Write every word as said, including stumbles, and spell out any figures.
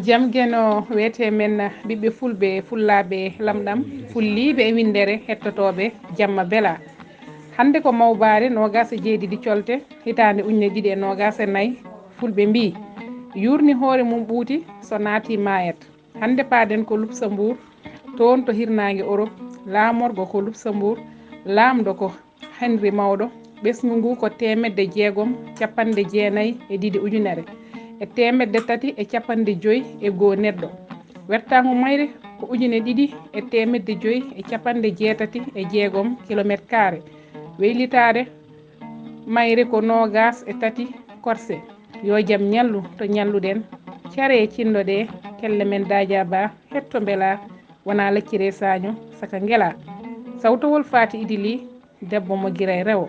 Jam geno wete men ɓiɓɓe fulɓe, fullaaɓe lamɗam, fulliiɓe e winndere hettotooɓe jamma bela. Hannde ko mawbaare noogaas e jeeɗiɗi colte, hitaande ujine ɗiɗi e noogaas e nayi, fulɓe mbii, yuurni hoore mum ɓuuti so naati maayat. Hannde paaɗen ko Luxembourg, toon to hirnaange Europe, laamorgo ko Luxembourg, laamɗo ko Henri Mawɗo, ɓesngu ngu ko teemedde jeegom capanɗe jeenayi e ɗiɗi ujunere e teemedde tati e capanɗe joyi e goo neɗɗo. Wertaango mayre ko ujine ɗiɗi e teemedde joyi e capanɗe jeetati e jeegom kilomeetre kaare. Weylitaare mayre ko noogaas e tati korse. Yo jam ñallu to ñalluɗen. Care cinɗo ɗe, kelle men Daaja Ba, hetto mbela, wona laccire saaño, saka ngela. Sawtowol Faati Idi Li, debbo mo Giray rewo.